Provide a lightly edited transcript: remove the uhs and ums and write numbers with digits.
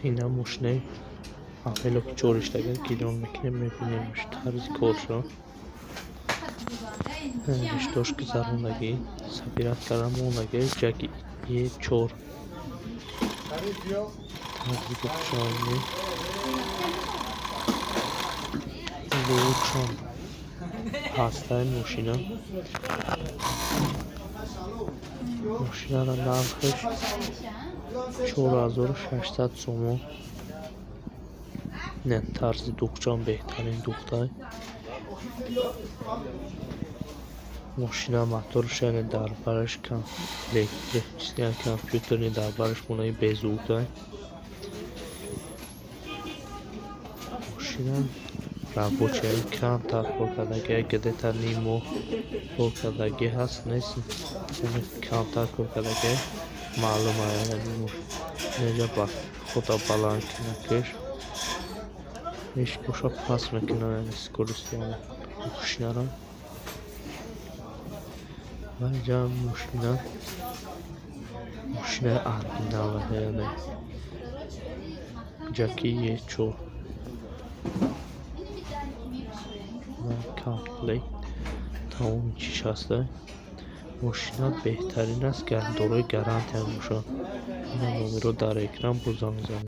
Ина мошинаи Авело, ки чориштага гирён мекунем, мебинем тарзи коршо. Риштош гузарондагӣ, собирать карда мондагӣ. Ҷаки Е4, тарзи духшавӣ лучшам ҳастаи мошина. Мошинара нархаш 4600 сомон. Не, тарзи духчам беҳтарин духтай. Мошина моторш, яъне дар бараш электрический, компютерни, дар бараш монаи безутай. Мошина рабочая, камтар кор кардагӣ, где-то ним моҳ кор кардагӣ ҳаст, нест, камтар кор кардагӣ маълум. Неҷа ба худа баланд кинакиш иш боша, паст мекунад, яъне скорости мошинара. Ва инҷа мошина, мошинаи оригинал, яъне ҷаки Е4, комплект, тамоми чиш ҳаста. Мошина беҳтарин аст, дорои гарантия мебошад. Ина номеро дар экран, бо занг занед.